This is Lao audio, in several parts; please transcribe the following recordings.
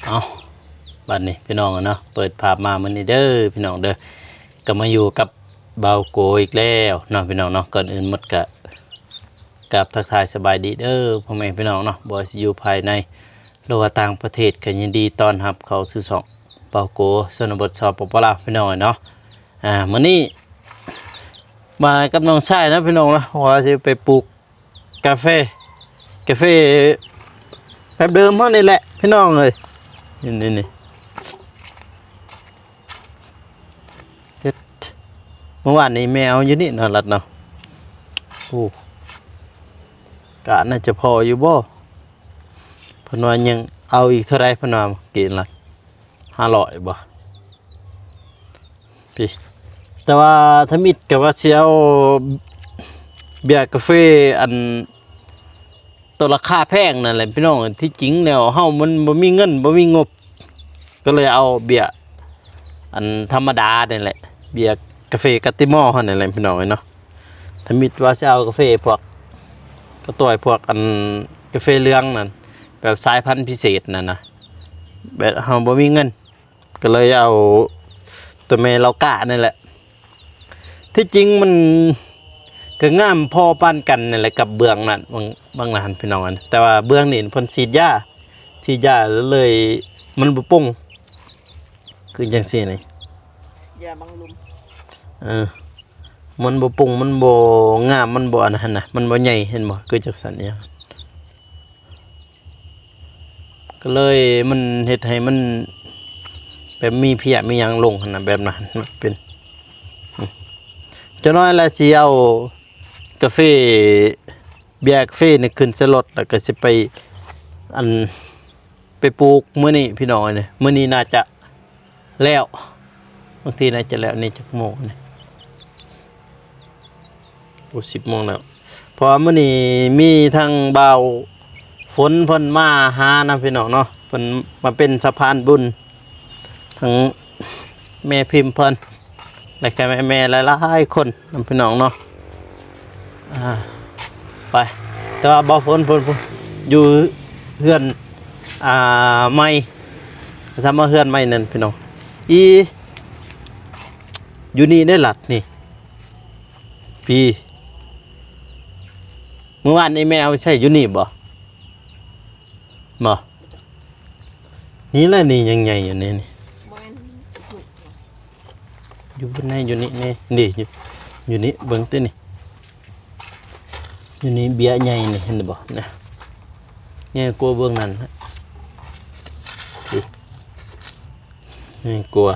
ເອົາ ບັດນີ້ພີ່ນ້ອງເນາະ ເປີດພາບມາມື້ນີ້ເດີພີ່ນ້ອງເດີ ກໍມາຢູ່ກັບບ່າວໂກອີກແລ້ວເນາະພີ່ນ້ອງເນາະ. ກ່ອນອື່ນໝົດກໍກາບທັກທາຍສະບາຍດີເດີພໍ່ແມ່ພີ່ນ້ອງເນາະ ບໍ່ວ່າຊິຢູ່ພາຍໃນ ຫຼືວ່າຕ່າງປະເທດ ກໍຍິນດີຕ້ອນຮັບເຂົ້າສູ່ຊ່ອງບ່າວໂກຊົນນະບົດ ສປປ ລາວ ພີ່ນ້ອງເນາະ. ອ່າ ມື້ນີ້ມາກັບນ້ອງຊາຍເນາະພີ່ນ້ອງເນາະ ວ່າຊິໄປປູກ ກາເຟ ກາເຟແບບເດີມເຮົານີ້ແຫຼະພີ່ນ້ອງເອີຍ. ນີ້ໆ ເສັດ ເມື່ອວານນີ້ແມ່ເອົາຢູ່ນີ້ເນາະລັດເນາະ. ໂອ້ ກະໜ້າຈະພໍຢູ່ບໍ່? ເພິ່ນວ່າຍັງເອົາອີກເທົ່າໃດ ເພິ່ນວ່າເມື່ອກີ້ລະ ຫ້າຮ້ອຍບໍ່? ພີ້ ແຕ່ວ່າທຳອິດກໍວ່າຊິເອົາເບຍກາເຟ ອັນ ໂຕລາຄາແພງນັ້ນແຫຼະພີ່ນ້ອງ. ທີ່ຈິງແລ້ວເຮົາມັນບໍ່ມີເງິນບໍ່ມີງົບ ກໍເລີຍເອົາເບຍ ອັນ ທຳມະດານີ້ແຫຼະ ເບຍກາເຟກາຕິມໍເຮົານີ້ແຫຼະພີ່ນ້ອງເອີຍເນາະ. ທຳອິດວ່າຊິເອົາກາເຟພວກ ກະຕ່ວຍພວກ ອັນ ກາເຟເຫຼືອງນັ້ນ ແບບສາຍພັນພິເສດນັ້ນນະ ແບບເຮົາບໍ່ມີເງິນ ກໍເລີຍເອົາໂຕແມ່ລາວກະນີ້ແຫຼະ. ທີ່ຈິງມັນກໍງາມພໍປານກັນນີ້ແຫຼະກັບເບື້ອງນັ້ນ ເບື້ອງ ເບື້ອງນັ້ນພີ່ນ້ອງ ແຕ່ວ່າເບື້ອງນີ້ເພິ່ນສີດຢາ ສີດຢາເລີຍມັນບໍ່ປົງ ຄືຈັ່ງຊີ້ນີ້ ຢາບັງລຸມ ເອີ ມັນບໍ່ປົງ ມັນບໍ່ງາມ ມັນບໍ່ອັນນັ້ນນະ ມັນບໍ່ໃຫຍ່ ເຫັນບໍ່ ຄືຈັ່ງຊັ້ນອີຫຍັງ ກໍເລີຍມັນເຮັດໃຫ້ມັນແບບມີເພຍມີຫຍັງລົງຫັ້ນນະ ແບບນັ້ນມັນເປັນ. ອືມ ຈັກໜ້ອຍລະຊິເອົາກາເຟ ເບຍກາເຟນີ້ຂຶ້ນໃສ່ລົດ ແລ້ວກໍຊິໄປ ອັນ ໄປປູກມື້ນີ້ພີ່ນ້ອງເອີຍ. ມື້ນີ້ໜ້າຈະແລ້ວ ບາງທີໜ້າຈະແລ້ວ. ນີ້ຈັກໂມງນີ້? ໂອ້ ສິບໂມງແລ້ວ. ເພາະວ່າມື້ນີ້ມີທັງບ່າວຝົນເພິ່ນມາຫານຳພີ່ນ້ອງເນາະ ເພິ່ນມາເປັນສະພານບຸນ ທັງແມ່ພິມເພິ່ນ ແລະກະແມ່ໆຫຼາຍໆຄົນນຳພີ່ນ້ອງເນາະ. ອ່າ ໄປ ແຕ່ວ່າບ່າວຝົນເພິ່ນຢູ່ເຮືອນ ອ່າ ໃໝ່ ທຳມາເຮືອນໃໝ່ນັ້ນພີ່ນ້ອງ. ອີ ຢູ່ນີ້ໄດ້ລັດນີ້ ປີ ມື້ວານນີ້ແມ່ເອົາໄປໃສ່ຢູ່ນີ້ບໍ່? ບໍ່ ນີ້ແຫຼະ ນີ້ຍັງໃຫຍ່ຢູ່ນີ້ ນີ້ ບໍ່ແມ່ນ ຢູ່ໃນ ຢູ່ນີ້ ນີ້ ນີ້ ຢູ່ ຢູ່ນີ້ ເບິ່ງຕິນີ້ ຢູ່ນີ້ເບຍໃຫຍ່ນີ້ ເຫັນບໍ່ນະ? ໃຫຍ່ກວ່າເບື້ອງນັ້ນນະ ນີ້ ໃຫຍ່ກວ່າ.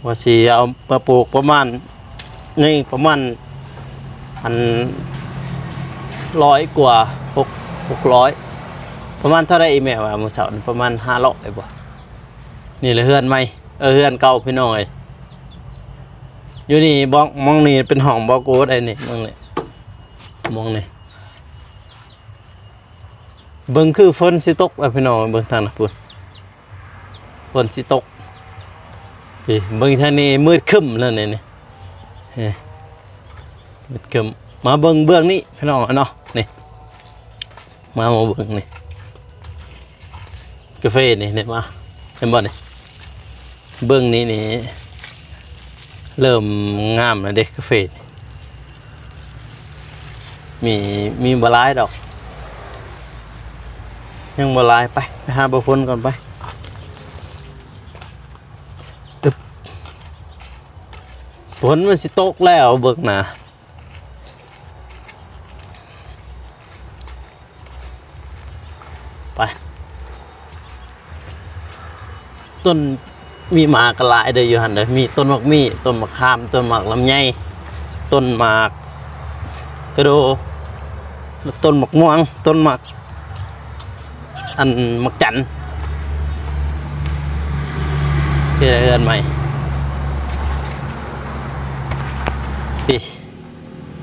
ວ່າຊິເອົາມາປູກປະມານ ນີ້ປະມານ ອັນ ຮ້ອຍກວ່າ ຫົກ ຫົກຮ້ອຍ ປະມານເທົ່າໃດອີ່ແມ່ວ່າມື້ເຊົ້ານີ້? ປະມານຫ້າຮ້ອຍບໍ່? ນີ້ແຫຼະເຮືອນໃໝ່ ເອີ ເຮືອນເກົ່າພີ່ນ້ອງເອີຍ. ຢູ່ນີ້ບ່ອນ ໝ່ອງນີ້ເປັນຫ້ອງບ່າວໂກໄດ໋ນີ້ ໝ່ອງນີ້ ໝ່ອງນີ້ ເບິ່ງຄືຝົນຊິຕົກແລ້ວພີ່ນ້ອງ ເບິ່ງທາງນັ້ນພຸ້ນ ຝົນຊິຕົກ. ພີ້ ເບິ່ງທາງນີ້ມືດຄຶ້ມແລ້ວນີ້ ນີ້ ເອີ ມືດຄຶ້ມ. ມາເບິ່ງເບື້ອງນີ້ພີ່ນ້ອງເນາະ ນີ້ ມາ ມາເບິ່ງນີ້ ກາເຟນີ້ ນີ້ມາ ເຫັນບໍ່ນີ້? ເບິ່ງນີ້ ນີ້ເລີ່ມງາມແລ້ວເດ້ ກາເຟນີ້ ມີ ມີບໍ່ຫຼາຍດອກ ຍັງບໍ່ຫຼາຍ. ໄປ ໄປຫາບ່າວຝົນກ່ອນ ໄປ. ອຶບ ຝົນມັນຊິຕົກແລ້ວ ເບິ່ງໜ້າ. ໄປ ຕົ້ນມີໝາກກໍຫຼາຍເດີຢູ່ຫັ້ນເດີ ມີຕົ້ນໝາກມີ້ ຕົ້ນໝາກຂາມ ຕົ້ນໝາກລຳໄຍ ຕົ້ນໝາກກະໂດ ຕົ້ນໝາກມ່ວງ ຕົ້ນໝາກ ອັນ ໝາກຈັນ. ເຮັດເຮືອນໃໝ່ ປີ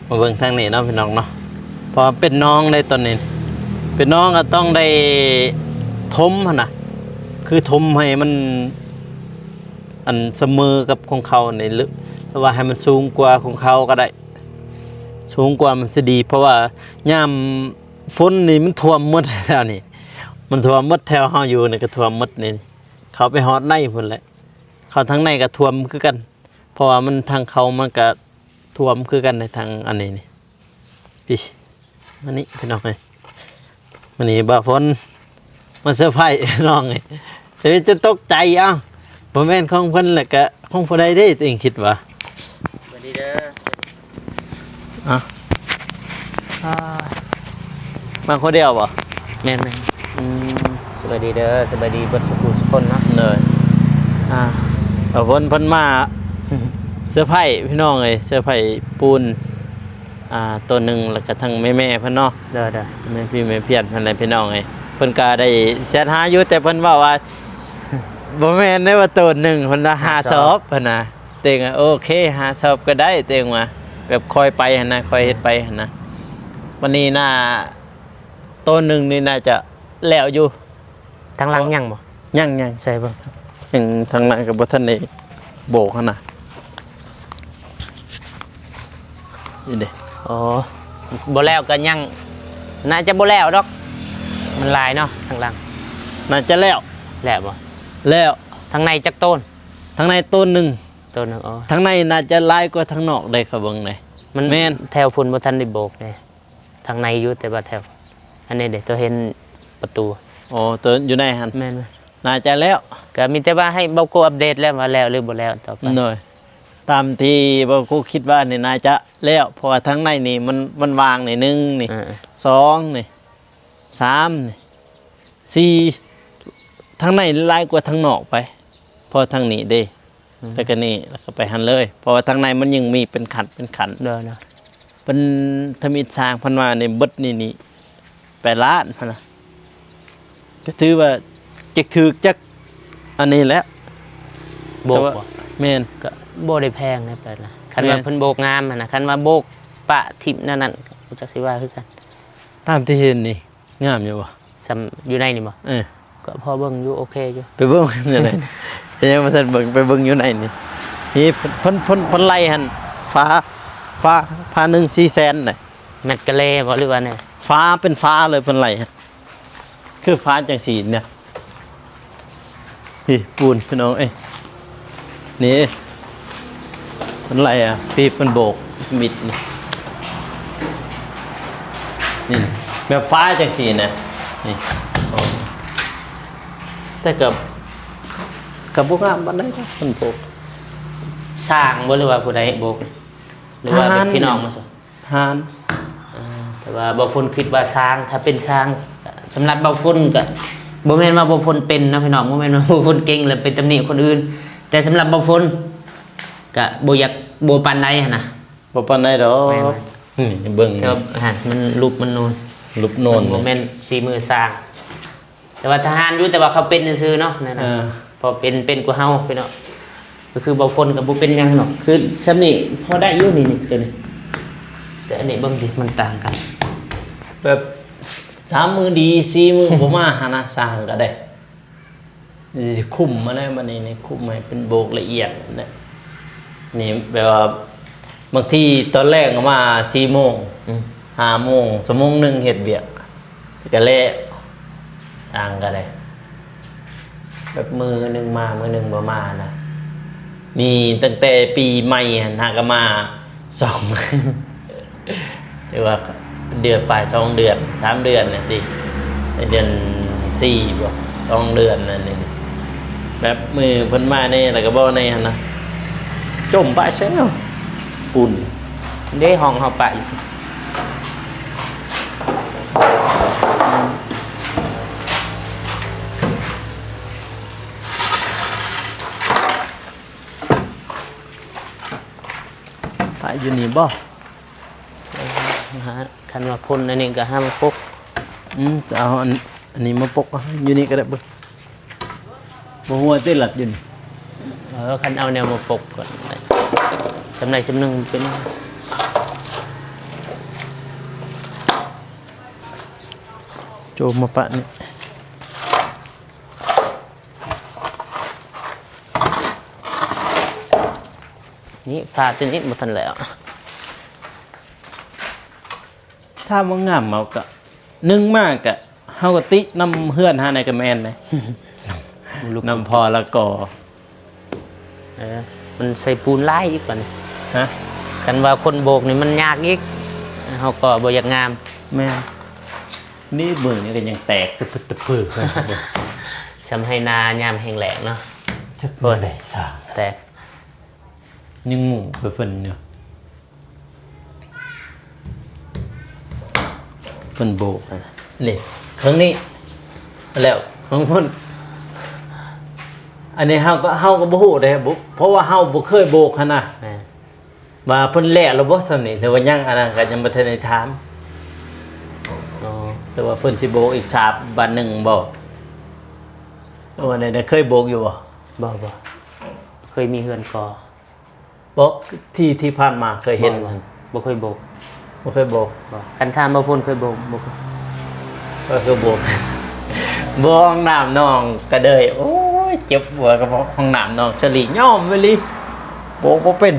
ມາເບິ່ງທາງນີ້ເນາະພີ່ນ້ອງເນາະ ເພາະວ່າເປັນໜອງໄດ໋ຕອນນີ້ ເປັນໜອງກໍຕ້ອງໄດ້ຖົມຫັ້ນນະ ຄືຖົມໃຫ້ມັນ ອັນ ສະເໝີກັບຂອງເຂົານີ້ ຫຼື ຫຼືວ່າໃຫ້ມັນສູງກວ່າຂອງເຂົາກໍໄດ້ ສູງກວ່າມັນຊິດີ ເພາະວ່າຍາມ ຝົນນີ້ມັນຖ້ວມໝົດແຖວນີ້ ມັນຖ້ວມໝົດ ແຖວເຮົາຢູ່ນີ້ກໍຖ້ວມໝົດນີ້ ເຂົ້າໄປຮອດໃນພຸ້ນແຫຼະ ເຂົ້າທາງໃນກໍຖ້ວມຄືກັນ ເພາະວ່າມັນທາງເຂົ້າມັນກະຖ້ວມຄືກັນໃນທາງອັນນີ້ນີ້ ພີ້ ມານີ້ພີ່ນ້ອງເອີຍ ມື້ນີ້ບ່າວຝົນມາເຊີໄພນ້ອງເອີຍ ເອີ ຈົນຕົກໃຈ ເອົ້າ ບໍ່ແມ່ນຂອງເພິ່ນແລ້ວກະຂອງຜູ້ໃດເດ້ ຕົວເອງຄິດວ່າ ສະບາຍດີເດີ ອາ ອ່າ ມາຄົນດຽວບໍ່? ແມ່ນໆ ອືມ ສະບາຍດີເດີ ສະບາຍດີເບິດສຸຜູ້ສຸຄົນເນາະ ໂດຍ ອ່າ ບ່າວຝົນເພິ່ນມາເຊີໄພພີ່ນ້ອງເອີຍ ເຊີໄພປູນ ອ່າ ໂຕໜຶ່ງ ແລ້ວກະທັງແມ່ໆເພິ່ນເນາະ ໂດຍໆ ແມ່ພີ່ແມ່ພຽນເພິ່ນແຫຼະພີ່ນ້ອງເອີຍ ເພິ່ນກະໄດ້ແຊັດຫາຢູ່ ແຕ່ເພິ່ນເວົ້າວ່າ ບໍ່ແມ່ນໄດ້ວ່າໂຕໜຶ່ງ ເພິ່ນວ່າຫ້າ ຫ້າສອບ ສອບ ເພິ່ນນະ ເຕັງວ່າໂອເຄ ຫ້າສອບກໍໄດ້ ເຕັງວ່າແບບຄ່ອຍໄປຫັ້ນນະ ຄ່ອຍເຮັດໄປຫັ້ນນະ ວັນນີ້ໜ້າໂຕໜຶ່ງນີ້ໜ້າຈະແລ້ວຢູ່ ທາງຫຼັງຍັງບໍ່? ຍັງໆ ໃສ່ເບິ່ງ ຍັງ ທາງຫຼັງກໍບໍ່ທັນໄດ້ໂບກຫັ້ນນະ ນີ້ເດ້ ອໍ ບໍ່ແລ້ວກໍຍັງ ໜ້າຈະບໍ່ແລ້ວດອກ ມັນຫຼາຍເນາະ ທາງຫຼັງ ໜ້າຈະແລ້ວ ແລ້ວບໍ່? ແລ້ວ ທາງໃນຈັກໂຕນ? ທາງໃນໂຕນໜຶ່ງ ໂຕນໜຶ່ງ ອໍ ທາງໃນໜ້າຈະຫຼາຍກວ່າທາງນອກເດ້ ຂ້ອຍເບິ່ງເດ້ ມັນ ແມ່ນ ແຖວພຸ້ນບໍ່ທັນໄດ້ໂບກເດ້ ທາງໃນຢູ່ ແຕ່ວ່າແຖວ ອັນນີ້ເດ້ ຕົວເຫັນປະຕູ ອໍ ຕົວຢູ່ໃນຫັ້ນ ແມ່ນໆ ໜ້າຈະແລ້ວ ກໍມີແຕ່ວ່າໃຫ້ເບົາໂກອັບເດດແລ້ວວ່າແລ້ວຫຼືບໍ່ແລ້ວຕໍ່ໄປ ໂດຍ ຕາມທີ່ເບົາໂກຄິດວ່ານີ້ໜ້າຈະແລ້ວ ເພາະວ່າທາງໃນນີ້ມັນ ມັນຫວ່າງໜ້ອຍໜຶ່ງນີ້ ເອີ ສອງນີ້ ສາມນີ້ ສີ່ ທາງໃນຫຼາຍກວ່າທາງນອກໄປ ເພາະທາງນີ້ເດ້ ອືມ ແລ້ວກໍນີ້ ແລ້ວກໍໄປຫັ້ນເລີຍ ເພາະວ່າທາງໃນມັນຍັງມີເປັນຂັ້ນເປັນຂັ້ນ ໂດຍໆ ເພິ່ນທຳອິດສ້າງເພິ່ນວ່ານີ້ເບິດນີ້ນີ້ແປດລ້ານພຸ້ນນະ ກໍຖືວ່າຈັກຖືກຈັກອັນນີ້ແຫຼະ ໂບກ ແຕ່ວ່າ ບໍ່ ແມ່ນ ກໍບໍ່ໄດ້ແພງນະ ແປດລ້ານ ຄັນວ່າ ແມ່ນ ເພິ່ນໂບກງາມຫັ້ນນະ ຄັນວ່າໂບກປະຖິ້ມແນວນັ້ນ ບໍ່ຈັກຊິວ່າຄືກັນ ຕາມທີ່ເຫັນນີ້ ງາມຢູ່ບໍ່? ສ່ຳຢູ່ໃນນີ້ບໍ່? ເອີ ກໍພໍເບິ່ງຢູ່ ໂອເຄຢູ່ ໄປເບິ່ງຢູ່ໃນ ແຕ່ຍັງບໍ່ທັນເບິ່ງ ໄປເບິ່ງຢູ່ໃນນີ້ ນີ້ເພິ່ນ ເພິ່ນ ເພິ່ນໄລ່ຫັ້ນ ຝາ ຝາ ຝາໜຶ່ງສີ່ແສນນະ ແມັດກະເລບໍ່ ຫຼືວ່າແນວ ຝາເປັນຝາເລີຍ ເພິ່ນໄລ່ ຄືຝາຈັ່ງຊີ້ນະ. ນີ້ປູນພີ່ນ້ອງເອີຍ ນີ້ມັນໄຫຼອະ ປີບມັນໂບກ ມິດນີ້ ນີ້ແບບຝາຈັ່ງຊີ້ນະ ນີ້ ແຕ່ກໍ ກໍບໍ່ງາມປານໃດດອກ ມັນໂບກ ຊ່າງບໍ່ ຫຼືວ່າຜູ້ໃດໂບກ ຫຼືວ່າແບບພີ່ນ້ອງມາຊ່ວຍ? ຮ້ານ ເອີ ແຕ່ວ່າບ່າວຝົນຄິດວ່າຊ່າງ ຖ້າເປັນຊ່າງ ສຳລັບບ່າວຝົນກະ ບໍ່ແມ່ນວ່າບ່າວຝົນເປັນເນາະພີ່ນ້ອງ ບໍ່ແມ່ນວ່າບ່າວຝົນເກັ່ງແລ້ວໄປຕຳໜິຄົນອື່ນ ແຕ່ສຳລັບບ່າວຝົນກະບໍ່ຢາກ ບໍ່ປານໃດຫັ້ນນະ ບໍ່ປານໃດດອກ ແມ່ນ ນີ້ເບິ່ງ ແຕ່ວ່າຫັ້ນ ມັນຫຼຸບມັນໂນນ ຫຼຸບໂນນ ມັນບໍ່ແມ່ນສີມືຊ່າງ. ແຕ່ວ່າທະຫານຢູ່ ແຕ່ວ່າເຂົາເປັນຊື່ໆເນາະ ນັ້ນນະ ເອີ ພໍເປັນ ເປັນກວ່າເຮົາພີ່ນ້ອງ ກໍຄືບ່າວຝົນກໍບໍ່ເປັນຫຍັງເນາະ ຄືຊ່ຳນີ້ພໍໄດ້ຢູ່ ນີ້ ນີ້ ຕົວນີ້ ແຕ່ອັນນີ້ເບິ່ງຕິ ມັນຕ່າງກັນ ແບບສາມມື້ດີ ສີ່ມື້ບໍ່ມາຫັ້ນນະ ຊ່າງກໍໄດ້ ຊິຄຸມມາແລ້ວ ບັດນີ້ນີ້ ຄຸມໃຫ້ເປັນໂບກລະອຽດນະ ນີ້ແບບວ່າ ບາງທີຕອນແລງກໍມາສີ່ໂມງ ອືມ ຫ້າໂມງ ຊົ່ວໂມງໜຶ່ງເຮັດວຽກ ກໍແລ້ວ ຊ່າງກໍໄດ້ ແບບມື້ໜຶ່ງມາ ມື້ໜຶ່ງບໍ່ມານະ ມີຕັ້ງແຕ່ປີໃໝ່ຫັ້ນຫາກໍມາສອງ ຫຼືວ່າເດືອນປາຍ ສອງເດືອນ ສາມເດືອນນະຕິ ໃນເດືອນສີ່ບໍ ສອງເດືອນນັ້ນນີ້ ແບບມື້ເພິ່ນມາແດ່ ແລ້ວກໍບໍ່ແດ່ຫັ້ນນະ ຈົ່ມປະແຊວ ປູນ ເດ້ ຫ້ອງເຮົາປະຢູ່ ປະຢູ່ນີ້ບໍ? ເອີ ຫາ ຄັນວ່າຄົນອັນນີ້ກໍຫາມາປົກ ອືມ ຈະເອົາອັນ ອັນນີ້ມາປົກ ຢູ່ນີ້ກໍໄດ້ເບິ່ງ ບໍ່ຮູ້ວ່າຕິລັດຢູ່ນີ້ ເອີ ຄັນເອົາແນວມາປົກກ່ອນ ສ່ຳໃດສ່ຳໜຶ່ງເປັນຫຍັງ ໂຈມມາປະນີ້. ນີ້ຝາຕົວນີ້ບໍ່ທັນແລ້ວ ຖາມວ່າງາມບໍ່ ກະ ໜຶ່ງມາກະ ເຮົາກໍຕິນຳເຮືອນຫາໃນກະແມ່ນເດ້ ນຳພໍ່ລະກໍ ເອີ ມັນໃສ່ປູນຫຼາຍອີກບາດນີ້ ຮະ ຄັນວ່າຄົນໂບກນີ້ມັນຍາກອີກ ເຮົາກໍບໍ່ຢາກງາມ ແມ່ນ ນີ້ມື້ນີ້ກໍຍັງແຕກຕະພຶດຕະພຶດ ສ່ຳໄຮ່ນາຍາມແຫ້ງແລ້ງເນາະ ຈັກແມ່ນໃດສາ ແຕກ ຍັງໝູ່ເພິ່ນຢູ່ ເພິ່ນໂບກຫັ້ນ ນີ້ເຄິ່ງນີ້ ແລ້ວເຄິ່ງພຸ້ນ ອັນນີ້ເຮົາກໍ ເຮົາກໍບໍ່ຮູ້ເດ້ ບໍ່ ເພາະວ່າເຮົາບໍ່ເຄີຍໂບກຫັ້ນນະ ແມ່ນ ວ່າເພິ່ນແລ້ວແລ້ວບໍ່ສ່ຳນີ້ ຫຼືວ່າຍັງ ອັນນັ້ນກໍຍັງບໍ່ທັນໄດ້ຖາມ ອໍ ຫຼືວ່າເພິ່ນຊິໂບກອີກສາບບາດໜຶ່ງບໍ່ ຫຼືວ່າໃດໆ ເຄີຍໂບກຢູ່ບໍ່? ບໍ່ ບໍ່ ເຄີຍມີເຮືອນກໍ ບໍ່ ທີ່ ທີ່ຜ່ານມາເຄີຍເຫັນ ບໍ່ ບໍ່ ບໍ່ເຄີຍໂບກ ບໍ່ເຄີຍໂບກ ບໍ່ ຄັນຖາມວ່າຝົນເຄີຍໂບກ ບໍ່ ເຄີຍໂບກ ບໍ່ ຫ້ອງນ້ຳນ້ອງກະເດີຍ ໂອ້ຍ ເຈັບຫົວກັບຫ້ອງນ້ຳນ້ອງສະຫຼີ ຍອມອີ່ຫຼີ ໂບກບໍ່ເປັນ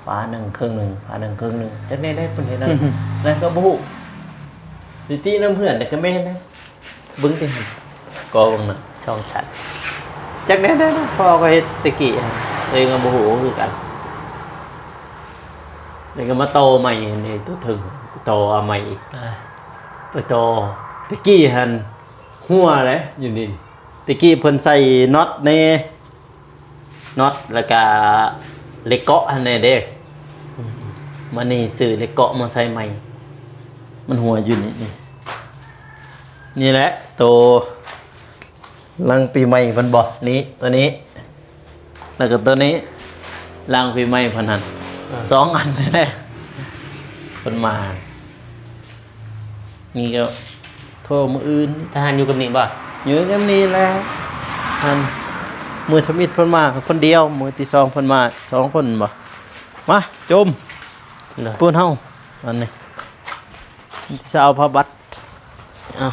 ຝາໜຶ່ງເຄິ່ງໜຶ່ງ ຝາໜຶ່ງເຄິ່ງໜຶ່ງ ຈັກແນວໃດເພິ່ນເຮັດນັ້ນ ນັ້ນກໍບໍ່ຮູ້ ຊິຕິນຳເພື່ອນແຕ່ກໍແມ່ນເດ້. ເບິ່ງຕິຫັ້ນ ກໍເບິ່ງນະ ສອງຊັ້ນ ຈັກແນວໃດນະ ພໍ່ກໍເຮັດແຕ່ກີ້ ຕົວເອງກໍບໍ່ຮູ້ຄືກັນ ແລ້ວກໍມາຕໍ່ໃໝ່ນີ້ ຕົວເທິງ ຕໍ່ເອົາໃໝ່ອີກ ອ່າ ໄປຕໍ່ ແຕ່ກີ້ຫັ້ນຮົ່ວເດ້ຢູ່ນີ້ ແຕ່ກີ້ເພິ່ນໃສ່ນັອດແດ່ ນັອດ ແລ້ວກະເຫຼັກເກາະຫັ້ນແດ່ເດ້ ອືມ ມານີ້ຊື້ເຫຼັກເກາະມາໃສ່ໃໝ່ ມັນຮົ່ວຢູ່ນີ້ ນີ້ ນີ້ແຫຼະໂຕຫຼັງປີໃໝ່ເພິ່ນບໍ ນີ້ ໂຕນີ້ ແລ້ວກະໂຕນີ້ຫຼັງປີໃໝ່ເພິ່ນຫັ້ນ ເອີ ສອງອັນນີ້ແຫຼະ ເພິ່ນມາ ນີ້ກໍໂທມື້ອື່ນ ທະຫານຢູ່ກັບນີ້ບໍ່? ຢູ່ກັບນີ້ແຫຼະ ຫັ້ນ ມື້ທຳອິດເພິ່ນມາຄົນດຽວ ມື້ທີສອງເພິ່ນມາສອງຄົນບໍ ມາ ໂຈມ ໂດຍ ປູນເຮົາ ອັນນີ້ ຊາວພາບັດ ເອົາ.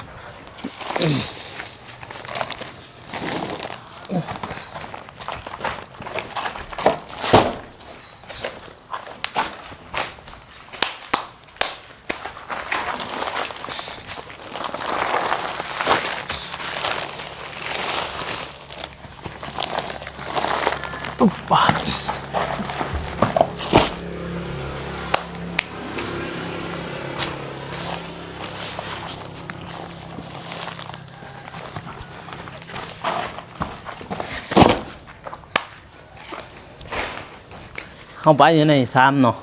ເຮົາໄປຢູ່ໃນຊາມເນາະ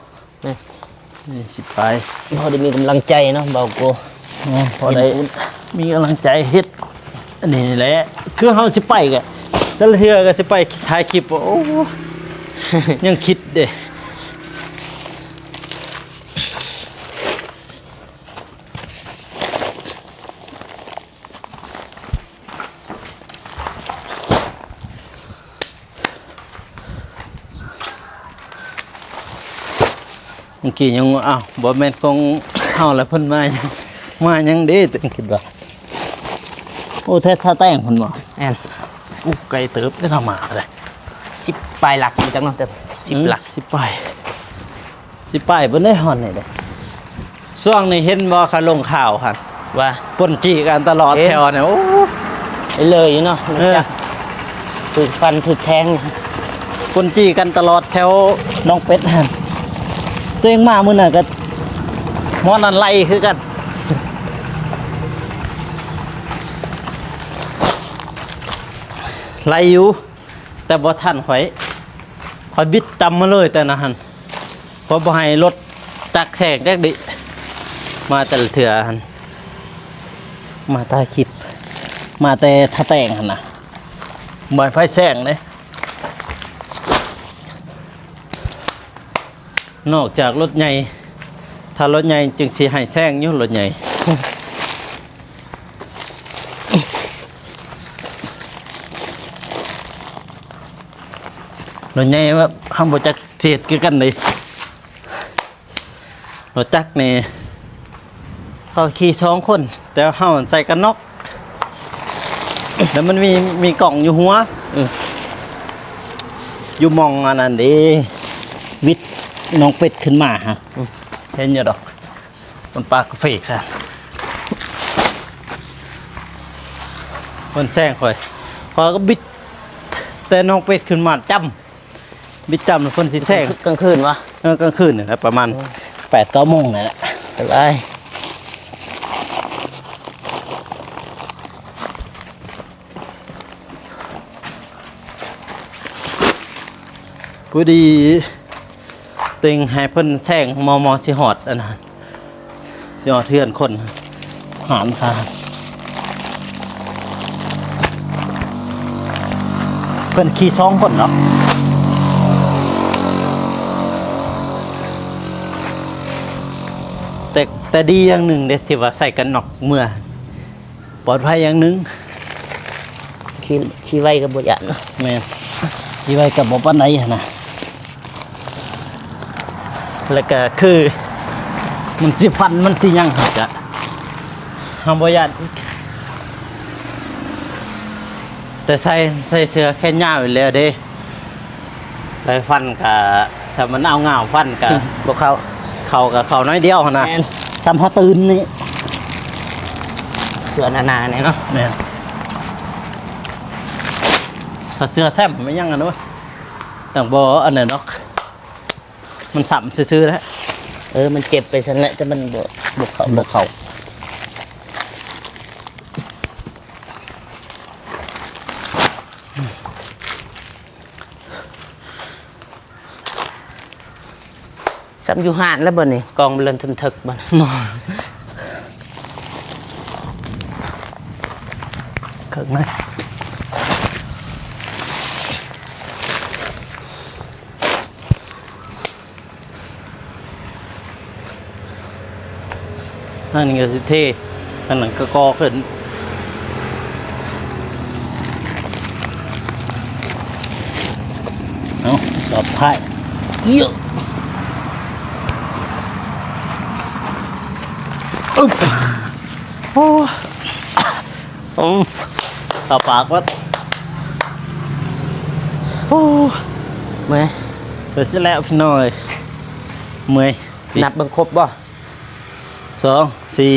ແມ່ນ ນີ້ຊິໄປ ພໍໄດ້ມີກຳລັງໃຈເນາະ ເບົາໂກ ແມ່ນ ພໍໄດ້ມີກຳລັງໃຈເຮັດ ອັນນີ້ແຫຼະ ຄືເຮົາຊິໄປກະ ແຕ່ລະເທື່ອກະຊິໄປຖ່າຍຄລິບ ໂອ້ ຍັງຄິດເດ້. ເມື່ອກີ້ຍັງ ອ້າວ ບໍ່ແມ່ນຂອງເຮົາລະ ເພິ່ນມາ ມາຫຍັງເດ້ ຄິດວ່າ ໂອ້ ແທ້ ຖ້າແຕ່ງເພິ່ນບໍ່ ແມ່ນ ໂອ້ ໄກເຕີບເດ້ ເຮົາມາເດ້ ສິບປາຍຫຼັກ ຈັກເນາະ ເອີ ສິບຫຼັກ ສິບປາຍ. ຊິໄປບໍ່ໄດ້ຮອດນີ້ເດ້ ຊ່ວງນີ້ເຫັນບໍ່ ເຂົາລົງຂ່າວຫັ້ນ ວ່າ ປົນຈີ້ກັນຕະຫຼອດ ເຫັນ ແຖວນີ້ ໂອ້ ໄປເລີຍຢູ່ເນາະ ເອີ ຖືກຟັນຖືກແທງ ປົນຈີ້ກັນຕະຫຼອດແຖວໜອງເປັດຫັ້ນ ຕົວເອງມາມື້ນັ້ນກໍໝໍນັ້ນໄລ່ຄືກັນ ໄລ່ຢູ່ ແຕ່ບໍ່ທັນຂ້ອຍ ຂ້ອຍບິດຕຳມາເລີຍແຕ່ນັ້ນຫັ້ນ ເພາະບໍ່ໃຫ້ລົດຈັກແຊງຈັກດິ ມາແຕ່ລະເທື່ອຫັ້ນ ມາຖ່າຍຄລິບ ມາແຕ່ທ່າແຕງຫັ້ນນະ ບໍ່ໃຫ້ໃຜແຊງເດ້ ນອກຈາກລົດໃຫຍ່ ຖ້າລົດໃຫຍ່ຈຶ່ງຊິໃຫ້ແຊງຢູ່ ລົດໃຫຍ່. ລົດໃຫຍ່ແບບເຮົາບໍ່ຈັກຊິເຮັດຄືກັນເດ້ ລົດຈັກນີ້ເຂົາຂີ່ສອງຄົນ ແຕ່ເຮົາໃສ່ກັນນອກ ແລ້ວມັນມີ ມີກ້ອງຢູ່ຫົວ ອືມ ຢູ່ໝ່ອງອັນນັ້ນເດ້ ວິດໜອງເປັດຂຶ້ນມາຫະ ອືມ ເຫັນຢູ່ດອກ. ມັນປາກກາເຟກະ ມັນແຊງຂ້ອຍ ຂ້ອຍກໍບິດແຕ່ໜອງເປັດຂຶ້ນມາຈ້ຳ ບິດຈ້ຳແລ້ວເພິ່ນຊິແຊງ ກາງຄືນວະ? ເອີ ກາງຄືນນີ້ແຫຼະ ປະມານ ເອີ ແປດເກົ້າໂມງນີ້ແຫຼະ ໄປ. ພໍດີເຕັງໃຫ້ເພິ່ນແຊງ ມໍ່ໆ ຊິຮອດອັນນັ້ນ ຊິຮອດເຮືອນຄົນ ຫານຄາ ເພິ່ນຂີ່ສອງຄົນເນາະ ແຕ່ ແຕ່ດີຢ່າງໜຶ່ງເດ້ ທີ່ວ່າໃສ່ກັນນອກເມືອ ປອດໄພຢ່າງໜຶ່ງ ຂີ່ ຂີ່ໄວກໍບໍ່ຢ້ານເນາະ. ແມ່ນ ຂີ່ໄວກໍບໍ່ປານໃດຫັ້ນນະ ແລ້ວກໍຄືມັນຊິຟັນ ມັນຊິຫຍັງ ເຮົາກໍ ເຮົາບໍ່ຢ້ານອີກ ແຕ່ໃສ່ ໃສ່ເສື້ອແຂນຍາວຢູ່ແລ້ວເດ້. ໄປຟັນກະ ຖ້າມັນເອົາງ່າວຟັນກະ ອືມ ບໍ່ເຂົ້າ ເຂົ້າກະເຂົ້າໜ້ອຍດຽວຫັ້ນນະ. ແມ່ນ ຊ່ຳເຮົາຕື່ນນີ້ ເສື້ອໜາໆ ແນ່ເນາະ. ແມ່ນ ຖ້າເສື້ອແຊ້ມແມ່ນຫຍັງຫັ້ນໂອ້ຍ ຈັ່ງບໍ່ອັນນັ້ນດອກ ມັນຊ້ຳຊື່ໆ ແຫຼະ. ເອີ ມັນເຈັບໄປຊັ້ນແຫຼະ ແຕ່ມັນບໍ່ ບໍ່ເຂົ້າ ບໍ່ເຂົ້າ. ຊ່ຳຢູ່ຮ້ານແລ້ວບັດນີ້ ກອງມັນເລີ່ມທຶນເຖິກບັດ ເຄິ່ງນະ. ທາງນີ້ກໍຊິເທ ທາງນັ້ນກໍກໍ່ຂຶ້ນ. ເອົາ ສອບທ້າຍ ເອີ ອຶບ ໂອ້ ອືມ ເຂົ້າປາກໝົດ. ໂອ້ ເມື່ອຍ ໄປຊິແລ້ວພີ່ນ້ອງເອີຍ ເມື່ອຍ. ນັບເບິ່ງຄົບບໍ່? ສອງ ສີ່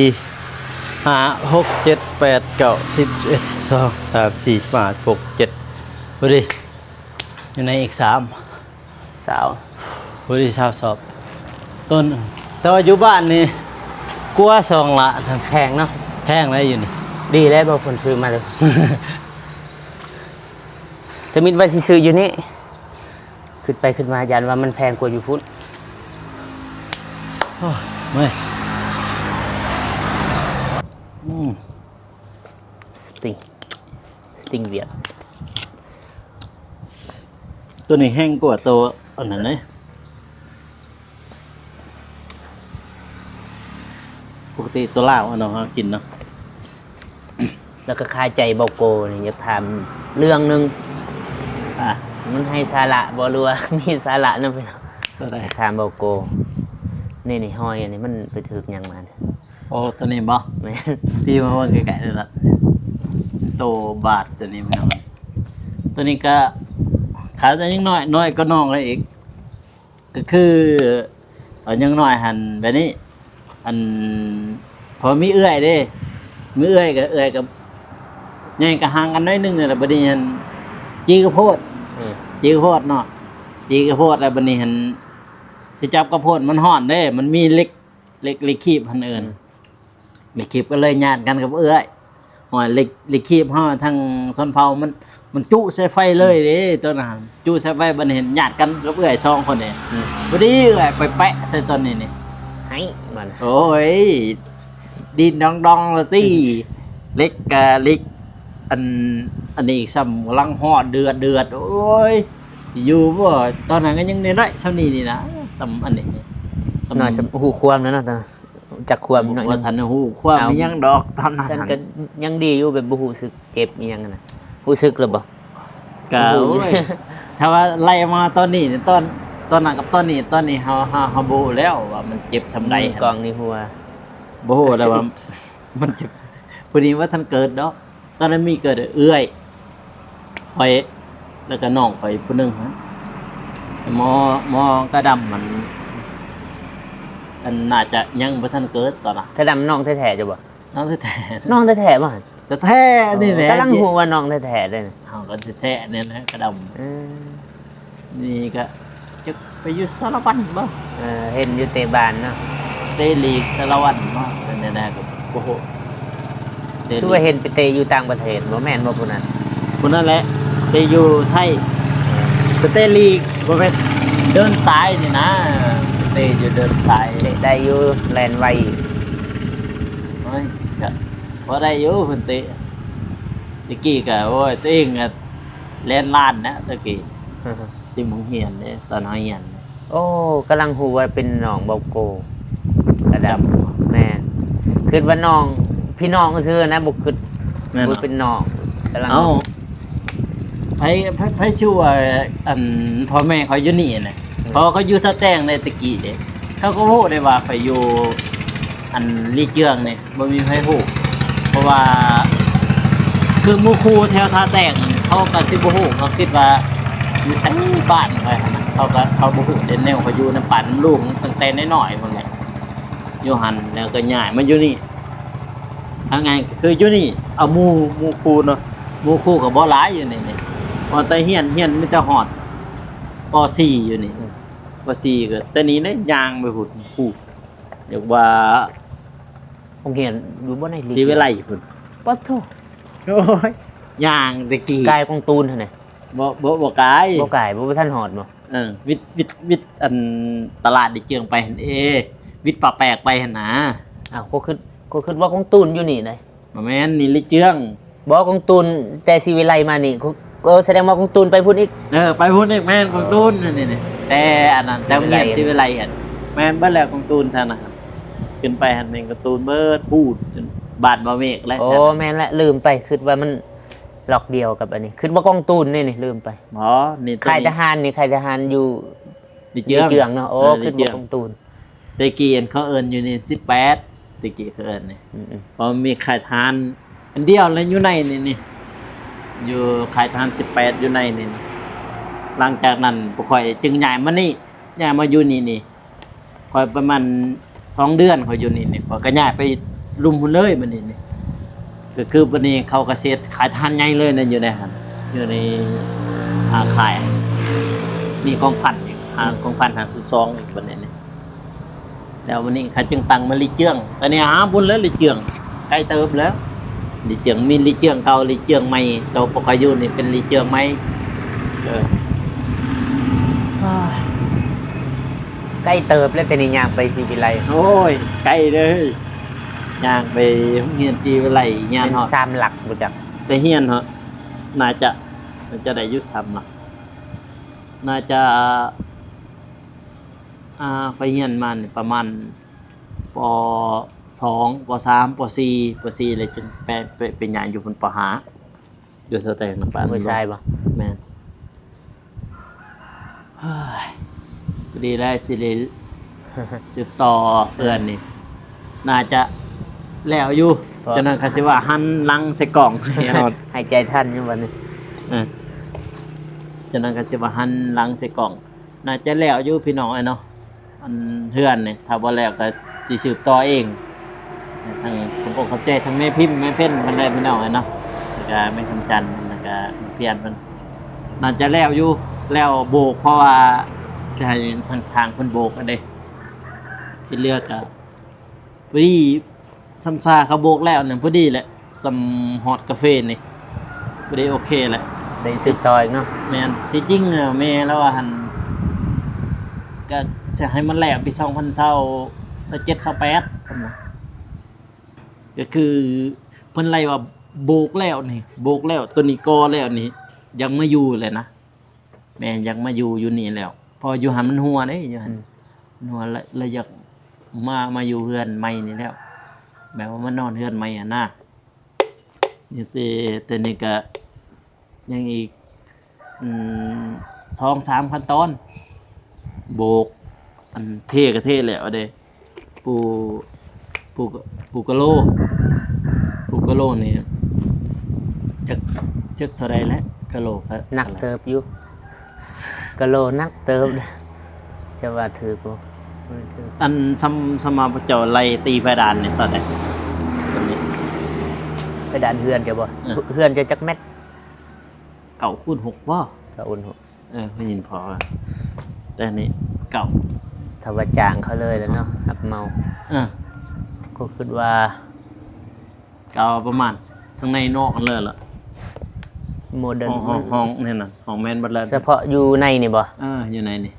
ຫ້າ ຫົກ ເຈັດ ແປດ ເກົ້າ ສິບ ສິບເອັດ ສິບສອງ ສິບສາມ ສິບສີ່ ສິບຫ້າ ສິບຫົກ ສິບເຈັດ ພໍດີ ຢູ່ໃນອີກສາມ ຊາວ ພໍດີຊາວສອບ ຕົ້ນ ແຕ່ວ່າຢູ່ບ້ານນີ້ກວ່າສອງລ້ານ. ແພງເນາະ ແພງຫຼາຍຢູ່ນີ້ ດີແລ້ວບໍ່ເພິ່ນຊື້ມາເລີຍ. ທຳອິດວ່າຊິຊື້ຢູ່ນີ້ ຄິດໄປຄິດມາຢ້ານວ່າມັນແພງກວ່າຢູ່ພຸ້ນ. ໂອ້ຍ ເມື່ອຍ ອືມ ສະຕິງ ສະຕິງຫວຽດ ໂຕນີ້ແຮງກວ່າໂຕອັນນັ້ນເດ້. ປົກກະຕິຕົວລາວເນາະ ເຮົາກິນເນາະ. ແລ້ວກໍຄາໃຈເບົາໂກນີ້ ຢາກຖາມເລື່ອງໜຶ່ງ ອ່າ ມັນໄຮ້ສາລະບໍ່ ຫຼືວ່າມີສາລະນຳ? ໂຕໃດ? ຖາມເບົາໂກ ນີ້ ນີ້ ຮອຍອັນນີ້ມັນໄປຖືກຫຍັງມານີ້? ໂອ້ ໂຕນີ້ບໍ່? ແມ່ນ ທີ່ມາເບິ່ງໃກ້ໆ ນີ້ລະ ໂຕບາດໂຕນີ້ພີ່ນ້ອງ. ໂຕນີ້ກໍຂາວແຕ່ຍັງນ້ອຍ ນ້ອຍກວ່ານ້ອງເຂົາອີກ. ກໍຄືຕອນຍັງນ້ອຍຫັ້ນແບບນີ້ ອັນ ເພາະມີເອື້ອຍເດ້ ມີເອື້ອຍ ກໍເອື້ອຍກໍໃຫຍ່ກໍຫ່າງກັນໜ້ອຍໜຶ່ງແຫຼະ. ບັດນີ້ຫັ້ນ ຈີກະໂພດ ອືມ ຈີກະໂພດເນາະ ຈີກະໂພດ ແລ້ວບັດນີ້ຫັ້ນ ຊິຈັບກະໂພດ ມັນຮ້ອນເດ້ ມັນມີເຫຼັກ ເຫຼັກ ເຫຼັກຄີບຫັ້ນເອີ້ນ ອືມ ເຫຼັກຄີບ ກໍເລີຍຍາດກັນກັບເອື້ອຍ. ໂອ້ຍ ເຫຼັກ ເຫຼັກຄີບເຮົາທາງຊົນເຜົ່າມັນ ມັນຈຸໃສ່ໄຟເລີຍເດ້ ໂຕນັ້ນ ຈຸໃສ່ໄຟ ບັດນີ້ເຫັນຍາດກັນກັບເອື້ອຍສອງຄົນນີ້ ອືມ ພໍດີເອື້ອຍໄປແປະໃສ່ໂຕນີ້ນີ້ ໃຫ້ມັນ ໂອ້ຍ ດິນດອງໆ ລະຕິ ເຫຼັກກະເຫຼັກ ອັນ ອັນນີ້ອີກຊ້ຳ ກຳລັງຮ້ອນເດືອດໆ ໂອ້ຍ ຢູ່ບໍ່? ຕອນນັ້ນກໍຍັງນ້ອຍໆ ສ່ຳນີ້ນີ້ນະ ສ່ຳອັນນີ້ ສ່ຳນ້ອຍ ສ່ຳຮູ້ຄວາມແລ້ວເນາະ ຕອນນັ້ນ. ຈັກຄວາມໜ້ອຍໜຶ່ງ ບໍ່ທັນຮູ້ຄວາມ ເອົ້າ ອີຫຍັງດອກຕອນນັ້ນ. ຊັ້ນກໍຍັງດີຢູ່ ແບບບໍ່ຮູ້ສຶກເຈັບອີຫຍັງຫັ້ນນະ. ຮູ້ສຶກແລ້ວບໍ່? ກໍ ໂອ້ຍ ຖ້າວ່າໄລ່ມາຕອນນີ້ ຕອນ ຕອນນັ້ນກັບຕອນນີ້ ຕອນນີ້ເຮົາ ເຮົາ ເຮົາບໍ່ຮູ້ແລ້ວວ່າມັນເຈັບສ່ຳໃດ. ມືກອງນີ້ຫົວ ບໍ່ຮູ້ແລ້ວວ່າມັນເຈັບ ຜູ້ນີ້ບໍ່ທັນເກີດດອກ. ຕອນນັ້ນມີກໍເອື້ອຍຂ້ອຍ ແລ້ວກໍນ້ອງຂ້ອຍຜູ້ໜຶ່ງຫັ້ນ ໝໍ ໝໍກະດຳຫັ້ນ ໄປ ອັນ ໜ້າຈະຍັງບໍ່ທັນເກີດຕອນນັ້ນ. ກະດຳນ້ອງແທ້ໆ ເຈົ້າບໍ່? ນ້ອງແທ້ໆ ນ້ອງແທ້ໆບໍ່? ແທ້ໆ ນີ້ແຫຼະ ກຳລັງຮູ້ວ່ານ້ອງແທ້ໆເດ້. ເຮົາກໍແທ້ໆນີ້ແຫຼະ ກະດຳ. ເອີ ນີ້ກະຈັກໄປຢູ່ສາລະວັນບໍ່? ເອີ ເຫັນຢູ່ເຕະບານເນາະ ເຕະລີກສາລະວັນບໍ່ ເປັນແນວໃດກໍບໍ່ຮູ້. ຄືວ່າເຫັນໄປເຕະຢູ່ຕ່າງປະເທດ ບໍ່ແມ່ນບໍ່ຜູ້ນັ້ນ? ຜູ້ນັ້ນແຫຼະ ເຕະຢູ່ໄທ ໄປເຕະລີກ ບໍ່ແມ່ນເດີນສາຍນີ້ນະ ໄປເຕະຢູ່ເດີນສາຍ ເຕະໄດ້ຢູ່ ແລ່ນໄວ. ໂອ້ຍ ກະພໍໄດ້ຢູ່ເພິ່ນເຕະ ແຕ່ກີ້ກະ ໂອ້ຍ ຕົວເອງກະແລ່ນລ້ານນະ ແຕ່ກີ້ ຊິມໂຮງຮຽນເດ້ ຕອນເຮົາຮຽນ. ໂອ້ ກຳລັງຮູ້ວ່າເປັນນ້ອງເບົາໂກ ກະດຳ. ແມ່ນ ຄິດວ່ານ້ອງ ພີ່ນ້ອງຊື່ນະ ບໍ່ຄິດ ແມ່ນ ວ່າເປັນນ້ອງ. ກຳລັງ ເອົ້າ ໃຜ ໃຜ ໃຜຊິວ່າ ອັນ ພໍ່ແມ່ຂ້ອຍຢູ່ນີ້ນະ ອືມ ເພາະວ່າຂ້ອຍຢູ່ທ່າແຕງໃນແຕ່ກີ້ເດ້ ເຂົາກໍຮູ້ໄດ້ວ່າຂ້ອຍຢູ່ ອັນ ລີເຈືອງນີ້ ບໍ່ມີໃຜຮູ້ ເພາະວ່າ ຄືໝູ່ຄູ່ແຖວທ່າແຕງ ເຂົາກໍຊິບໍ່ຮູ້ ເຂົາຄິດວ່າຢູ່ໃສບ້ານຂ້ອຍຫັ້ນນະ ເຂົາກໍ ເຂົາບໍ່ຮູ້ເດ້ ແນວຂ້ອຍຢູ່ນຳປ້ານຳລຸງຕັ້ງແຕ່ນ້ອຍໆພຸ້ນແຫຼະ ຢູ່ຫັ້ນ ແລ້ວກໍຍ້າຍມາຢູ່ນີ້. ເອົາງ່າຍຄືຢູ່ນີ້ ເອົາໝູ່ ໝູ່ຄູ່ເນາະ ໝູ່ຄູ່ກໍບໍ່ຫຼາຍຢູ່ນີ້ ນີ້ ພໍແຕ່ຮຽນ ຮຽນມີແຕ່ຮອດ ປໍສີ່ ຢູ່ນີ້ ອືມ ປໍສີ່ ກໍແຕ່ນີ້ເດ້ ຍ່າງໄປພຸ້ນ ຜູ້ ຢາກວ່າ ໂຮງຮຽນຢູ່ບໍ່ໃນລີ ສີວິໄລພຸ້ນ. ປະໂທ ໂອ້ຍ ຍ່າງແຕ່ກີ້ ກາຍກອງຕູນຫັ້ນນະ. ບໍ່ ບໍ່ ບໍ່ກາຍ ບໍ່ກາຍ ບໍ່ ບໍ່ທັນຮອດບໍ່? ເອີ ວິດ ວິດ ວິດ ອັນ ຕະຫຼາດລີເຈືອງໄປຫັ້ນເອ ວິດປ່າແປກໄປຫັ້ນນາ. ອ້າວ ຂ້ອຍຄິດ ຂ້ອຍຄິດວ່າກອງຕູນຢູ່ນີ້ໃດ. ບໍ່ແມ່ນ ນີ້ລີເຈືອງ. ບໍ່ ກອງຕູນແຕ່ສີວິໄລມານີ້ ເອີ ສະແດງວ່າກອງຕູນໄປພຸ້ນອີກ. ເອີ ໄປພຸ້ນອີກ ແມ່ນ ກອງຕູນນີ້ ແຕ່ອັນນັ້ນ ແຕ່ໂຮງຮຽນສີວິໄລຫັ້ນ ແມ່ນເບິດແລ້ວ ກອງຕູນທາງນັ້ນ ຂຶ້ນໄປຫັ້ນແມ່ນກອງຕູນເບິດ ພູດ ບ້ານບໍ່ເມກແຫຼະ. ໂອ້ ແມ່ນແຫຼະ ລືມໄປ ຄິດວ່າມັນລັອກດຽວກັບອັນນີ້ ຄິດວ່າກອງຕູນນີ້ ນີ້ ລືມໄປ. ບໍ່ ນີ້ ຄ້າຍທະຫານນີ້ ຄ້າຍທະຫານຢູ່ ລີເຈືອງ ລີເຈືອງເນາະ. ໂອ້ ເອີ ຄິດວ່າກອງຕູນ ແຕ່ກີ້ເຂົາເອີ້ນຢູ່ນີ້ສິບແປດ ແຕ່ກີ້ເຂົາເອີ້ນນີ້ ອືມໆ ເພາະມີຄ້າຍທະຫານອັນດຽວແຫຼະຢູ່ໃນນີ້ ນີ້ ຢູ່ຄ້າຍທະຫານສິບແປດຢູ່ໃນນີ້. ຫຼັງຈາກນັ້ນພວກຂ້ອຍຈຶ່ງຍ້າຍມານີ້ ຍ້າຍມາຢູ່ນີ້ ນີ້ ຂ້ອຍປະມານສອງເດືອນ ຂ້ອຍຢູ່ນີ້ ນີ້ ຂ້ອຍກໍຍ້າຍໄປລຸ່ມພຸ້ນເລີຍ ບັດນີ້ນີ້ ກໍຄືບັດນີ້ເຂົາກະເສດຂາຍທະຫານໃຫຍ່ເລີຍນະ ຢູ່ໃນຫັ້ນ ຢູ່ໃນ ອາ ຄ້າຍ ມີກອງພັນອີກ ອາ ກອງພັນຫ້າສິບສອງອີກ ບັດນີ້ນີ້. ແລ້ວບັດນີ້ເຂົາຈຶ່ງຕັ້ງມາລີເຈືອງ ຕອນນີ້ຫາບຸນແລ້ວ ລີເຈືອງ ໄກເຕີບແລ້ວ ລີເຈືອງ ມີລີເຈືອງເກົ່າ ລີເຈືອງໃໝ່ ໂຕພວກຂ້ອຍຢູ່ນີ້ເປັນລີເຈືອງໃໝ່. ເອີ ໂອ້ຍ ໄກເຕີບແລ້ວ ແຕ່ນີ້ຍ່າງໄປສີວິໄລ. ໂອ້ຍ ໄກເດີ ຍ່າງໄປໂຮງຮຽນສີວິໄລ ຍ່າງ ແມ່ນຮອດສາມຫຼັກບໍ່ຈັກ ແຕ່ຮຽນເນາະ ໜ້າຈະ ໜ້າຈະໄດ້ຢູ່ສາມຫຼັກ ໜ້າຈະ ອ່າ ຂ້ອຍຮຽນມານີ້ປະມານ ປໍສອງ ປໍສາມ ປໍສີ່ ປໍສີ່ ແລ້ວຈຶ່ງໄປ ໄປ ໄປຍ້າຍຢູ່ພຸ້ນ ປໍຫ້າ ຢູ່ແຖວແຕ່ງນຳປານ ຫ້ວຍຊາຍບໍ່? ແມ່ນ. ເຮີ້ຍ ກໍດີແລ້ວ ຊິໄດ້ສືບຕໍ່ເຮືອນນີ້ ໜ້າຈະແລ້ວຢູ່ ເພາະ ຈັ່ງນັ້ນກໍຊິວ່າຫັນຫຼັງໃສ່ກ້ອງ ໃຫ້ເຮົາ ຫາຍໃຈທັນຢູ່ບັດນີ້. ເອີ ຈັ່ງນັ້ນກໍຊິວ່າຫັນຫຼັງໃສ່ກ້ອງ. ໜ້າຈະແລ້ວຢູ່ພີ່ນ້ອງເອີຍເນາະ ອັນເຮືອນນີ້ ຖ້າບໍ່ແລ້ວກໍຊິສືບຕໍ່ເອງ. ທັງຂອບອົກຂອບໃຈທັງແມ່ພິມແມ່ເພັນເພິ່ນແຫຼະພີ່ນ້ອງເອີຍເນາະ ແລ້ວກໍແມ່ຄຳຈັນ ແລ້ວກໍແມ່ພຽນເພິ່ນ ໜ້າຈະແລ້ວຢູ່ ແລ້ວໂບກ ເພາະວ່າຈະໃຫ້ທາງຊ່າງເພິ່ນໂບກເດ້ ທີ່ເຫຼືອກໍ ພໍດີ ຊ່ຳຊາເຂົາໂບກແລ້ວນັ້ນ ພໍດີແຫຼະ ຊ່ຳຮອດກາເຟນີ້ ພໍດີໂອເຄແຫຼະ ໄດ້ສືບຕໍ່ອີກເນາະ. ແມ່ນ ທີ່ຈິງແມ່ລາວວ່າຫັ້ນ ກະຊິໃຫ້ມັນແລ້ວປີສອງພັນຊາວ ຊາວເຈັດ ຊາວແປດ ເພິ່ນວ່າ ກະຄືເພິ່ນໄລ່ວ່າໂບກແລ້ວນີ້ ໂບກແລ້ວ ໂຕນີ້ກໍ່ແລ້ວນີ້ ຢາກມາຢູ່ແຫຼະນະ. ແມ່ນ ຢາກມາຢູ່ ຢູ່ນີ້ແລ້ວ ເພາະຢູ່ຫັ້ນມັນຮົ່ວເດ້ ຢູ່ຫັ້ນ ອືມ ຮົ່ວ ລະ ລະຢາກມາ ມາຢູ່ເຮືອນໃໝ່ນີ້ແລ້ວ ແບບວ່າມານອນເຮືອນໃໝ່ຫັ້ນນະ. ນີ້ແຕ່ ແຕ່ນີ້ກະຍັງອີກ ອືມ ສອງສາມຂັ້ນຕອນ ໂບກ ອັນເທກະເທແລ້ວເດ້. ປູ ປູ ປູກະໂລ ປູກະໂລນີ້ຈັກ ຈັກເທົ່າໃດແຫຼະ ກະໂລກະ ໜັກເຕີບຢູ່ ກະໂລໜັກເຕີບເດ້ ຈະວ່າຖືກບໍ່? ອັນ ສ່ຳ ສ່ຳມາພວກເຈົ້າໄລ່ຕີເພດານນີ້ເທົ່າໃດ? ເພດານເຮືອນເຈົ້າບໍ່? ເອີ ເຮືອນເຈົ້າຈັກແມັດ? ເກົ້າຄູນຫົກບໍ່? ເກົ້າຄູນຫົກ. ເອີ ໄດ້ຍິນພໍວ່າ ແຕ່ນີ້ເກົ້າ ຖ້າວ່າຈ້າງເຂົາເລີຍແລ້ວເນາະ ເອີ ຮັບເໝົາ ເອີ ກໍຄິດວ່າ ກໍປະມານທາງໃນນອກກັນເລີຍລະ ໂມເດີນ ຫ້ອງ ຫ້ອງ ຫ້ອງນີ້ນະ ຫ້ອງແມ່ນເບິດແລ້ວ ສະເພາະຢູ່ໃນນີ້ບໍ່? ເອີ ຢູ່ໃນນີ້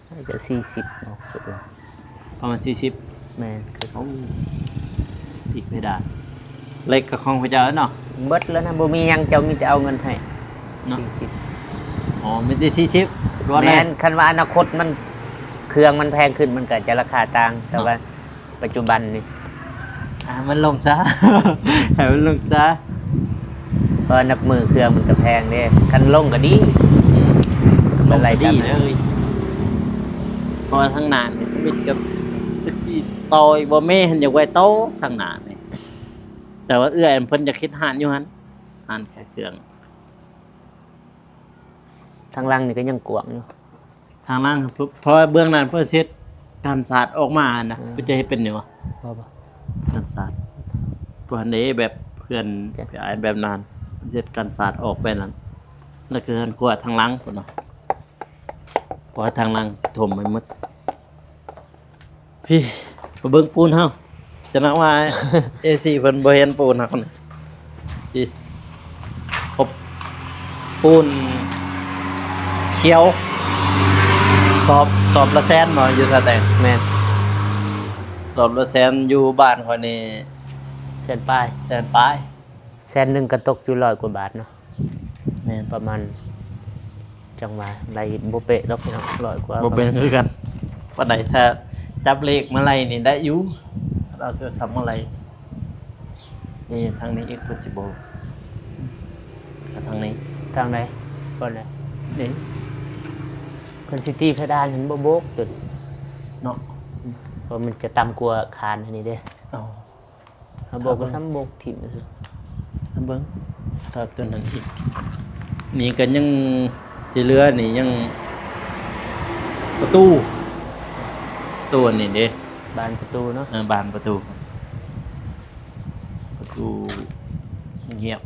ໜ້າຈະສີ່ສິບເນາະ ປະມານສີ່ສິບ ແມ່ນ ໂອ້ ອີກເພດານ ເຫຼັກກໍຂອງພະເຈົ້າເນາະ ເບິດແລ້ວນະ ບໍ່ມີຫຍັງ ເຈົ້າມີແຕ່ເອົາເງິນໃຫ້ ເນາະ ສີ່ສິບ ອໍ ມີແຕ່ສີ່ສິບ ແມ່ນ ຄັນວ່າອະນາຄົດມັນ ເຄື່ອງມັນແພງຂຶ້ນ ມັນກໍຈະລາຄາຕ່າງ ແຕ່ວ່າ ເນາະ ປັດຈຸບັນນີ້ ອ່າ ມັນລົງຊະ ໃຫ້ມັນລົງຊະ ເພາະວ່ານັບມື້ເຄື່ອງມັນກໍແພງເດ້ ຄັນລົງກໍດີ ອືມ ມັນໄລ່ຕາມ ລົງກໍດີເລີຍ ເພາະວ່າທາງໜ້ານີ້ມີແຕ່ ຈັກຊິຕໍ່ອີກບໍ່ ແມ່ຫັ້ນຢາກໄວ້ຕໍ່ທາງໜ້ານີ້ ແຕ່ວ່າເອື້ອຍເພິ່ນຢາກເຮັດຮ້ານຢູ່ຫັ້ນ ຮ້ານຂາຍເຄື່ອງ ທາງຫຼັງນີ້ກໍຍັງກວ້າງຢູ່ ທາງຫຼັງ ເພາະ ເພາະວ່າເບື້ອງນັ້ນເພິ່ນເຮັດກັນສາດອອກມາຫັ້ນນະ ອືມ ເພິ່ນຈະເຮັດເປັນຢູ່ບໍ່? ບໍ່ ບໍ່ ກັນສາດ ເພິ່ນເດ້ແບບເຮືອນ ຈ້ະ ອ້າຍແບບນັ້ນ ເຮັດກັນສາດອອກໄປນັ້ນ ແລ້ວກໍເຮືອນຄົວທາງຫຼັງພຸ້ນນະ ເພາະວ່າທາງຫຼັງຖົມໄປໝົດ. ພີ້ ມາເບິ່ງປູນເຮົາ ຈະນັກວ່າ ເອຊີ ເພິ່ນບໍ່ເຫັນປູນເຮົານີ້ ພີ້ ຄົບ ປູນຂຽວ ສອບ ສອບລະແສນເນາະ ຢູ່ທ່າແຕງ ແມ່ນ ສອບລະແສນ ຢູ່ບ້ານຂ້ອຍນີ້ ແສນປາຍ ແສນປາຍ ແສນໜຶ່ງກໍຕົກຢູ່ຮ້ອຍກວ່າບາດເນາະ ແມ່ນ ປະມານ ຈັ່ງວ່າໄດ້ບໍ່ເປະດອກພີ່ນ້ອງ ຮ້ອຍກວ່າ ບໍ່ເປັນຄືກັນປານໃດ ຖ້າຈັບເລກມາໄລ່ນີ້ໄດ້ຢູ່ ເອົາໂທລະສັບມາໄລ່ ນີ້ທາງນີ້ອີກ ເພິ່ນຊິບອກ ທາງນີ້ ທາງໃດ ບ່ອນໃດ ນີ້ ເພິ່ນຊິຕີເພດານຫັ້ນບໍ່ໂບກຕົວນີ້ ເນາະ ເພາະມັນຈະຕ່ຳກວ່າຄານອັນນີ້ເດ້ ອໍ ຖ້າບໍ່ກໍສ່ຳໂບກຖິ້ມຊື່ໆ ເບິ່ງ ຖ້າຕົວນັ້ນອີກ ນີ້ກໍຍັງທີ່ເຫຼືອນີ້ຍັງປະຕູ ຕົວນີ້ເດ້ ບານປະຕູເນາະ ເອີ ບານປະຕູ ປະຕູງຽບ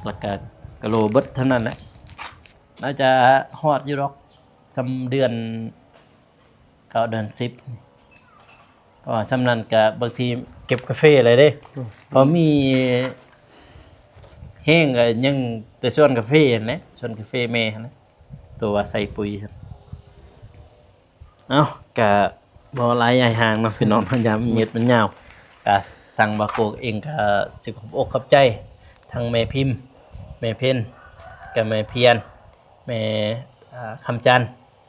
ແລ້ວກໍກະໂຫຼເບິດເທົ່ານັ້ນແຫຼະ ໜ້າຈະຮອດຢູ່ດອກ ສ່ຳເດືອນເກົ້າເດືອນສິບ ເພາະວ່າສ່ຳນັ້ນກະບາງທີເກັບກາເຟເລີຍເດ້ ອືມ ເພາະມີແຮງກໍຍັງແຕ່ສວນກາເຟຫັ້ນແຫຼະ ສວນກາເຟແມ່ຫັ້ນແຫຼະ ຕົວວ່າໃສ່ປຸຍຫັ້ນ ເອົ້າ ກະບໍ່ຫຼາຍຍາຍຫ່າງເນາະ ພີ່ນ້ອງເນາະ ຍາມເຫງັດມັນຍາວ ກະທາງບ່າວໂກເອງກະຊິຂອບອົກຂອບໃຈ ທັງແມ່ພິມ ແມ່ເພັນ ກະແມ່ພຽນ ແມ່ ອ່າ ຄຳຈັນ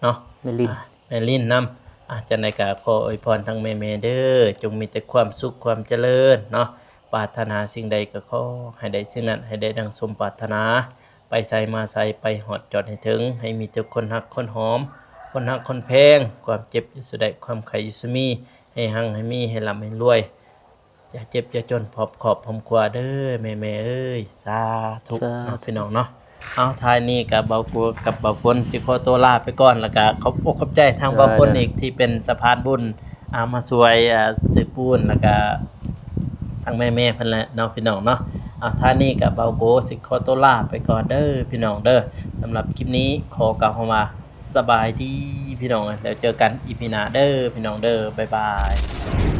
ເນາະ ແມ່ລິນ ອ່າ ແມ່ລິນນຳ ອ່າ ຈັ່ງໃດກໍຂໍອວຍພອນທັງແມ່ໆເດີ ຈົ່ງມີແຕ່ຄວາມສຸກຄວາມຈະເລີນເນາະ ປາດຖະໜາສິ່ງໃດກໍຂໍໃຫ້ໄດ້ສິ່ງນັ້ນ ໃຫ້ໄດ້ດັ່ງສົມປາດຖະໜາ ໄປໃສມາໃສ ໄປຮອດຈອດໃຫ້ເຖິງ ໃຫ້ມີແຕ່ຄົນຮັກຄົນຫອມ ຄົນຮັກຄົນແພງ ຄວາມເຈັບຢ່າສູ່ໄດ້ ຄວາມໄຂ້ຢ່າສູ່ມີ ໃຫ້ຮັ່ງໃຫ້ມີ ໃຫ້ລ່ຳໃຫ້ລວຍ ຢ່າເຈັບຢ່າຈົນ ພ້ອມຄອບພ້ອມຄົວເດີແມ່ໆເອີຍ ສາທຸ ສາທຸ ເນາະ ພີ່ນ້ອງເນາະ ເອົາ ທ້າຍນີ້ກະບ່າວໂກກັບບ່າວຝົນຊິຂໍຕົວລາໄປກ່ອນ ແລ້ວກະຂອບອົກຂອບໃຈທາງບ່າວຝົນອີກທີ່ເປັນສະພານບຸນ ອ່າ ມາຊ່ວຍ ອ່າ ຊື້ປູນ ແລ້ວກະທາງແມ່ໆເພິ່ນແຫຼະເນາະ ພີ່ນ້ອງເນາະ ເອົາ ທ້າຍນີ້ກະບ່າວໂກຊິຂໍຕົວລາໄປກ່ອນເດີພີ່ນ້ອງເດີ ສຳລັບຄລິບນີ້ຂໍກ່າວຄຳວ່າ ສະບາຍດີພີ່ນ້ອງເອີຍ ແລ້ວເຈີກັນອີພີໜ້າເດີພີ່ນ້ອງເດີ ບາຍບາຍ.